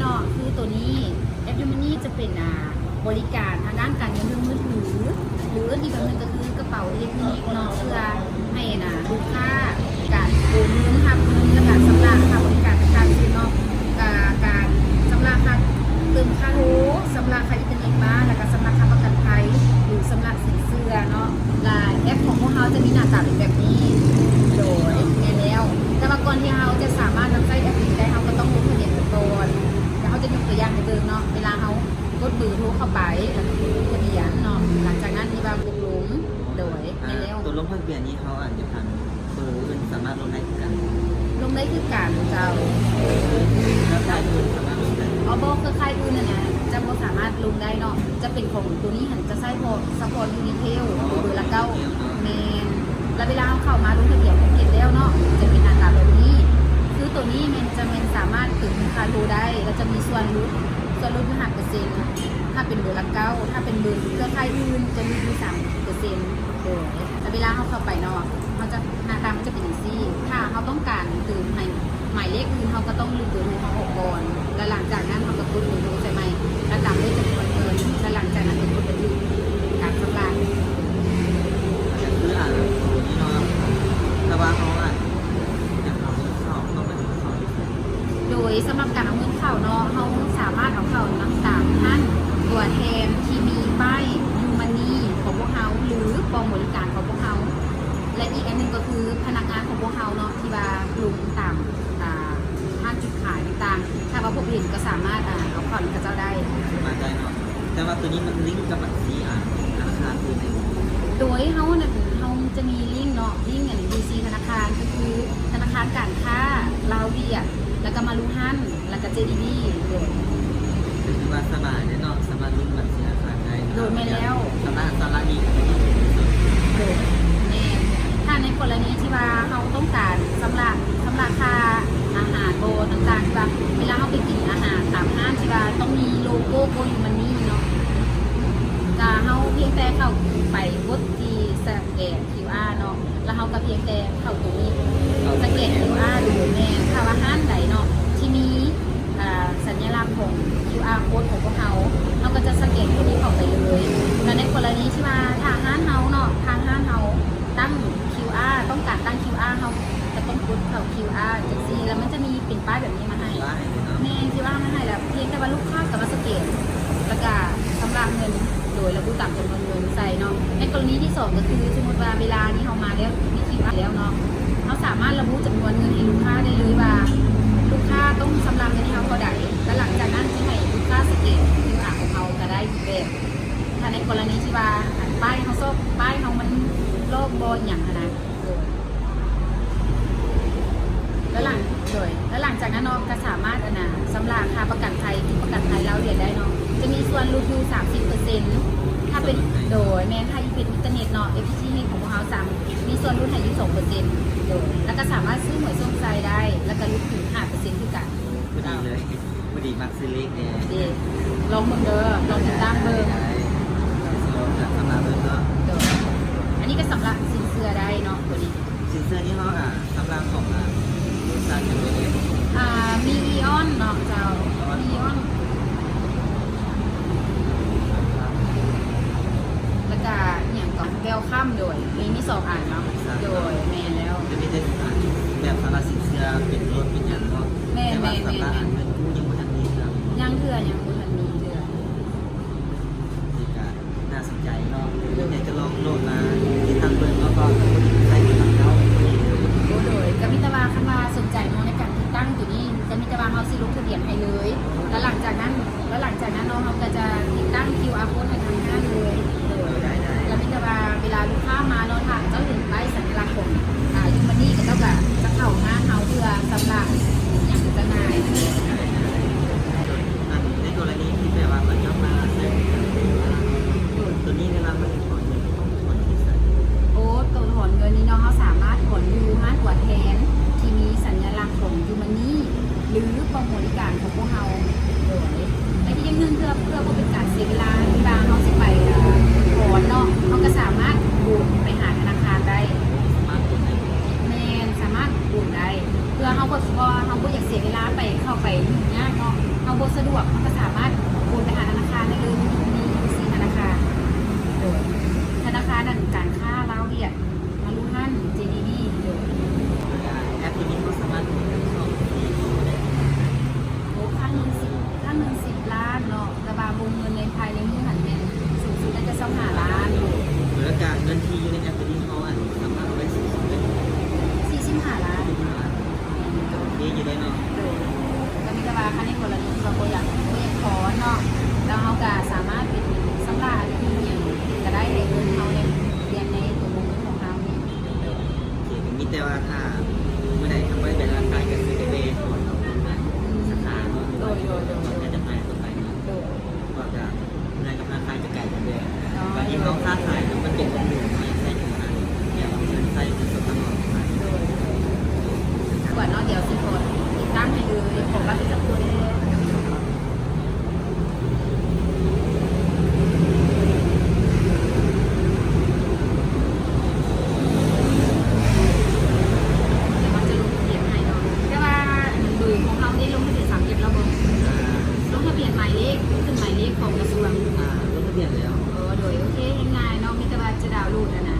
ເນາະ ຄືໂຕນີ້ ແອັບຢູມັນນີຈະເປັນ ອ່າ ບໍລິການທາງດ້ານການເງິນທາງມືຖື ຫຼື ອີກແບບໜຶ່ງກໍຄືກະເປົາອີເລັກໂທນິກເນາະ ເພື່ອໃຫ້ ອ່າ ລູກຄ້າການໂອນເງິນ ຮັບເງິນ ແລະການຊຳລະຄ່າບໍລິການຕ່າງໆເນາະ ກາ ການຊຳລະຄ່າເຕີມຄ່າໂທ ຊຳລະຄ່າອິນເຕີເນັດບ້ານ ແລະກະຊຳລະຄ່າປະກັນໄພ ຫຼື ຊຳລະ ເຊື່ອເນາະ ລະແອັບຂອງພວກເຮົາຈະມີໜ້າຕາເປັນແບບນີ້. ໂດຍ ແມ່ນແລ້ວ. ແຕ່ວ່າກ່ອນທີ່ເຮົາຈະສາມາດນຳໃຊ້ແອັບນີ້ໄດ້ ເຮົາກໍຕ້ອງລົງທະບຽນກັນກ່ອນ ແລ້ວເຮົາຈະຍົກຕົວຢ່າງໃຫ້ເບິ່ງເນາະ ເວລາເຮົາກົດເບີໂທເຂົ້າໄປ ແລ້ວກໍກົດລົງທະບຽນເນາະ ຫຼັງຈາກນັ້ນທີ່ວ່າກົດລົງ. ໂດຍ ແມ່ນແລ້ວ. ຕົວລົງທະບຽນນີ້ເຮົາອາດຈະຜ່ານ ເບີອື່ນສາມາດລົງໄດ້ຄືກັນ? ລົງໄດ້ຄືກັນເຈົ້າ. ເອີ ເຄືອຂ່າຍອື່ນສາມາດລົງໄດ້? ອໍ ບໍ່ ເຄືອຂ່າຍອື່ນຫັ້ນນະ ຈະບໍ່ສາມາດລົງໄດ້ເນາະ ຈະເປັນຂອງໂຕນີ້ຫັ້ນ ຈະໃຊ້ເພາະ ສະເພາະຢູນິເທວ ອໍ ເບີລະເກົ້າ. ຢູນິເທວເນາະ. ແມ່ນ. ແລ້ວເວລາເຮົາເຂົ້າມາລົງທະບຽນເຮັດແລ້ວເນາະ ຈະເປັນໜ້າຕາແບບນີ້. ຄືໂຕນີ້ແມ່ນ ຈະແມ່ນສາມາດເຕີມມູນຄ່າໂທໄດ້ ແລ້ວຈະມີສ່ວນຫຼຸດ ສ່ວນຫຼຸດຢູ່ຫ້າເປີເຊັນ ຖ້າເປັນເບີລະເກົ້າ. ຖ້າເປັນເບີເຄືອຂ່າຍອື່ນ ຈະຫຼຸດຢູ່ສາມເປີເຊັນ. ໂດຍ ແລ້ວເວລາເຮົາເຂົ້າໄປເນາະ ເຮົາຈະ ໜ້າຕາມັນຈະເປັນຈັ່ງຊີ້. ຖ້າເຮົາຕ້ອງການຕື່ມໃຫ້ໝາຍເລກອື່ນ ເຮົາກໍຕ້ອງລຶບເບີໂທເຮົາອອກກ່ອນ ແລ້ວຫຼັງຈາກນັ້ນເຮົາກໍກົດເບີໂທໃສ່ໃໝ່ ແລ້ວຕາມດ້ວຍຈຳນວນເງິນ ແລ້ວຫຼັງຈາກນັ້ນກໍກົດບັນທຶກການຊຳລະ. ກໍຄື ອ່າ ໂຕນີ້ເນາະ ຖ້າວ່າເຮົາ ອ່າ ຢາກເອົາເງິນເຂົ້າ ຕ້ອງໄປເອົາເງິນເຂົ້າຢູ່ໃສ? ໂດຍ ສຳລັບການເອົາເງິນເຂົ້າເນາະ ເຮົາສາມາດເອົາເຂົ້ານຳຕາມຮ້ານຕົວແທນທີ່ມີປ້າຍຢູມັນນີຂອງພວກເຮົາ ຫຼື ກອງບໍລິການຂອງພວກເຮົາ ແລະ ອີກອັນໜຶ່ງກໍຄືພະນັກງານຂອງພວກເຮົາເນາະ ທີ່ວ່າລົງຕາມ ອ່າ ຮ້ານຈຸດຂາຍຕ່າງໆ ຖ້າວ່າພົບເຫັນກໍສາມາດ ອ່າ ເອົາເຂົ້ານຳເຂົາເຈົ້າໄດ້. ສາມາດໄດ້ເນາະ. ແຕ່ວ່າໂຕນີ້ມັນລິງກັບບັນຊີ ອ່າ ທະນາຄານຄືໃດ? ໂດຍ ເຮົານັ້ນ ເຮົາຈະມີລິງເນາະ ລິງອັນ ຢູຊີ ທະນາຄານ ກໍຄືທະນາຄານການຄ້າລາວຫວຽດ ແລ້ວກໍມາລຸຮັນ ແລ້ວກໍເຈດີບີ ໂດຍ ກໍຄືວ່າສະບາຍເດ້ເນາະ ສາມາດລິງບັນຊີທະນາຄານໄດ້. ໂດຍ ແມ່ນແລ້ວ. ສາມາດ ສາມາດນີ້ ໂດຍ ແມ່ນ. ຖ້າໃນກໍລະນີທີ່ວ່າເຮົາຕ້ອງການຊຳລະ ຊຳລະຄ່າອາຫານບໍຕ່າງໆ ທີ່ວ່າເວລາເຮົາໄປກິນອາຫານຕາມຮ້ານທີ່ວ່າຕ້ອງມີໂລໂກ້ ໂກຢູມັນນີເນາະ ກະເຮົາພຽງແຕ່ເຂົ້າໄປກົດທີ່ສະແກນຄິວອາເນາະ ແລ້ວເຮົາກໍພຽງແຕ່ເຂົ້າຕົງນີ້ ສະແກນຄິວອາ ໂດຍ ແມ່ນ. ຖ້າວ່າຮ້ານໃດເນາະ ທີ່ມີ ອ່າ ສັນຍະລັກຂອງຄິວອາໂຄດຂອງພວກເຮົາ ເຮົາກໍຈະສະແກນຕົງນີ້ເຂົ້າໄປເລີຍ. ແລະ ໃນກໍລະນີທີ່ວ່າທາງຮ້ານເຮົາເນາະ ທາງຮ້ານເຮົາຕັ້ງຄິວອາ ຕ້ອງການຕັ້ງຄິວອາ ເຮົາກໍຕ້ອງກົດເຂົ້າຄິວອາ ຈັ່ງຊີ້ ແລ້ວມັນຈະມີເປັນປ້າຍແບບນີ້ມາໃຫ້. ແມ່ນ ຄິວອາມາໃຫ້ ແລ້ວພຽງແຕ່ວ່າລູກຄ້າກໍມາສະແກນ ແລ້ວກໍຊຳລະເງິນ ໂດຍລະບຸຕາມຈຳນວນເງິນໃສ່ເນາະ. ໃນກໍລະນີທີສອງກໍຄື ສົມມຸດວ່າເວລານີ້ເຮົາມາແລ້ວ ມີຄິວອາແລ້ວເນາະ ເຮົາສາມາດລະບຸຈຳນວນເງິນໃຫ້ລູກຄ້າໄດ້ເລີຍວ່າ ລູກຄ້າຕ້ອງຊຳລະເງິນໃຫ້ເຮົາເທົ່າໃດ ແລ້ວຫຼັງຈາກນັ້ນຈະໃຫ້ລູກຄ້າສະແກນຄິວອາຂອງເຮົາກໍໄດ້ອີກແບບ. ຖ້າໃນກໍລະນີທີ່ວ່າ ອັນ ປ້າຍເຮົາຊອກ ປ້າຍເຮົາມັນລອກບໍ່ອີ່ຫຍັງຫັ້ນນະ ໂດຍ ແລ້ວຫຼັງ ໂດຍ ແລ້ວຫຼັງຈາກນັ້ນເນາະ ກໍສາມາດ ອັນນະ ຊຳລະຄ່າປະກັນໄພ ປະກັນໄພລາວຫວຽດໄດ້ເນາະ ຈະມີສ່ວນຫຼຸດຢູ່ສາມສິບເປີເຊັນ ຖ້າເປັນ ໂດຍ ແມ່ນ ຖ້າເປັນອິນເຕີເນັດເນາະ ເອັຟທີທີເຮັດຂອງພວກເຮົາສາມ ມີສ່ວນຫຼຸດໃຫ້ຢູ່ສອງເປີເຊັນ ໂດຍ ແລ້ວກໍສາມາດຊື້ຫວຍໂຊກໄຊໄດ້ ແລ້ວກໍຫຼຸດເຖິງຫ້າເປີເຊັນຄືກັນ. ໂອ້ ພໍດີເລີຍ ພໍດີມັກຊື້ເລກແດ່. ເດ້ ລອງເບິ່ງເດີ ລອງຕິດຕາມເບິ່ງ. ໄດ້ ໄດ້ ຊິລອງຊຳລະເບິ່ງເນາະ. ໂດຍ ອັນນີ້ກໍຊຳລະສິນເຊື່ອໄດ້ເນາະ ໂຕນີ້. ສິນເຊື່ອນີ້ເຮົາກໍຊຳລະຂອງ ອ່າ ບໍລິສັດຫຍັງໄດ້ເລີຍ? ອ່າ ມີອີອອນເນາະເຈົ້າ ອີອອນ ມີອີອອນ ແລ້ວກໍອີ່ຫຍັງກໍ ເວວຄັມ ໂດຍ ມີ ມີສອງອັນເນາະ. ໂດຍ ແມ່ນແລ້ວ ກໍມີແຕ່ ອ່າ ແບບຊຳລະສິນເຊື່ອເປັນລົດເປັນຫຍັງເນາະ. ແມ່ນ ແຕ່ວ່າ ແມ່ນ ຊຳລະ ແມ່ນ ອັນເງິນກູ້ຍັງບໍ່ທັນມີເທື່ອ. ຍັງເທື່ອ ຍັງບໍ່ທັນມີເທື່ອ. ນີ້ກໍໜ້າສົນໃຈເນາະ ໂດຍ ຢາກຈະລອງໂຫຼດມາຕິດຕັ້ງເບິ່ງເນາະ ເພາະວ່າໃຊ້ເປັນຫຼັກເກົ້າ. ໂອ້ ໂດຍ ກໍມີແຕ່ວ່າຄັນວ່າສົນໃຈເນາະ ໃນການຕິດຕັ້ງໂຕນີ້ ກໍມີແຕ່ວ່າເຮົາຊິລົງທະບຽນໃຫ້ເລີຍ ແລ້ວຫຼັງຈາກນັ້ນ ແລ້ວຫຼັງຈາກນັ້ນເນາະ ເຮົາກໍຈະຕິດຕັ້ງຄິວອາໂຄດໃຫ້ທາງຮ້ານເລີຍ. ໂດຍ ໄດ້ໆ ແລ້ວມີແຕ່ວ່າເວລາລູກຄ້າມາເນາະ ຖ້າເຂົາເຈົ້າເຫັນປ້າຍສັນຍະລັກຂອງ ອ່າ ຢູມັນນີ ເຂົາເຈົ້າກໍຈະເຂົ້າຮ້ານເຮົາເພື່ອຊຳລະຫຍັງຈຳໜ່າຍ. ອັນໃນກໍລະນີທີ່ແບບວ່າເຂົາເຈົ້າມາໃຊ້ບໍລິການ ໂຕນີ້ເວລາເຂົາຈະຖອນເງິນ ເຂົາຖອນຢູ່ໃສ? ໂອ້ ໂຕຖອນເງິນນີ້ເນາະ ເຮົາສາມາດຖອນຢູ່ຮ້ານຕົວແທນທີ່ມີສັນຍະລັກຂອງຢູມັນນີ ຫຼື ກອງບໍລິການຂອງພວກເຮົາ. ໂດຍ ແລະ ອີກຢ່າງໜຶ່ງ ເພື່ອ ເພື່ອບໍ່ເປັນການເສຍເວລາ ທີ່ວ່າເຮົາຊິໄປ ເອີ່ ຖອນເນາະ ເຮົາກໍສາມາດໂອນໄປຫາທະນາຄານໄດ້. ສາມາດໂອນໄດ້ເລີຍ? ແມ່ນ ສາມາດໂອນໄດ້ ເພື່ອເຮົາບໍ່ ເພາະວ່າເຮົາບໍ່ຢາກເສຍເວລາໄປ ເຂົ້າໄປ ສະດວກ ເຮົາກໍສາມາດໂອນໄປຫາທະນາຄານໄດ້ເລີຍ ມີຢູ່ສີ່ທະນາຄານ. ໂດຍ ທະນາຄານນັ້ນ ການຄ້າລາວຫວຽດ ມາລຸຮັນ ເຈດີບີ. ໂດຍ ແລ້ວກໍແອັບໂຕນີ້ເຮົາສາມາດໂອນເງິນເຂົ້າບັນຊີຂອງໄດ້ ໂອ້ ຄັ້ງໜຶ່ງສິບ ຄັ້ງໜຶ່ງສິບລ້ານເນາະ ແຕ່ວ່າວົງເງິນໃນພາຍໃນມື້ຫັ້ນແມ່ນສູງສຸດໄດ້ແຕ່ຊາວຫ້າລ້ານ. ໂດຍ ແລ້ວກໍເງິນທີ່ຢູ່ໃນແອັບໂຕນີ້ເຮົາ ອັນ ສາມາດເອົາໄດ້ສູງສຸດໄດ້ສີ່ສິບຫ້າລ້ານ. ໂອເຄຢູ່ເດ້ເນາະ. ໂດຍ ກໍມີແຕ່ວ່າຄັນໃນກໍລະນີທີ່ວ່າບໍ່ຢາກ ບໍ່ຢາກຖອນເນາະ ແລ້ວເຮົາກໍສາມາດເປັນຊຳລະອາທິດຫຍັງກໍໄດ້ ໃຫ້ເງິນເຮົາໄດ້ວຽນໃນຕົວວົງເງິນຂອງເຮົານີ້. ໂດຍ ໂອເຄ ກໍມີແຕ່ວ່າຖ້າມື້ໃດທາງບໍລິສັດທະນາຄານກໍຊິໄປແວ່ຖອນເອົາເງິນມາສາຂາເນາະ. ໂດຍ ໂດຍ ໂດຍ ກໍຈະໄປຕໍ່ໄປເນາະ. ໂດຍ ວ່າກໍເມື່ອຍກັບທະນາຄານຈະໄກກັນແດ່. ອໍ ບາດນີ້ເຮົາຄ້າຂາຍນະ ມັນເປັນເງິນໂດລາ ໃຊ້ເງິນອັນ ແລ້ວເອົາເງິນໃຊ້ເປັນສົດຕະຫຼອດ. ໂດຍ ກ່ອນເນາະ ດຽວຊິຂໍຕິດຕັ້ງໃຫ້ເລີຍ ຂໍບັດອີກສັກຄົນແດ່. ດຽວເຮົາຈະລົງທະບຽນໃຫ້ເນາະ ແຕ່ວ່າອັນເບີຂອງເຮົານີ້ລົງທະບຽນສາມເຈັດແລ້ວບໍ່? ອ່າ ລົງທະບຽນໝາຍເລກ ຂຶ້ນໝາຍເລກຂອງກະຊວງ. ອ່າ ລົງທະບຽນແລ້ວ. ອໍ ໂດຍ ໂອເຄ ແຮ່ງງ່າຍເນາະ ມີແຕ່ວ່າຈະດາວໂຫຼດອັນນ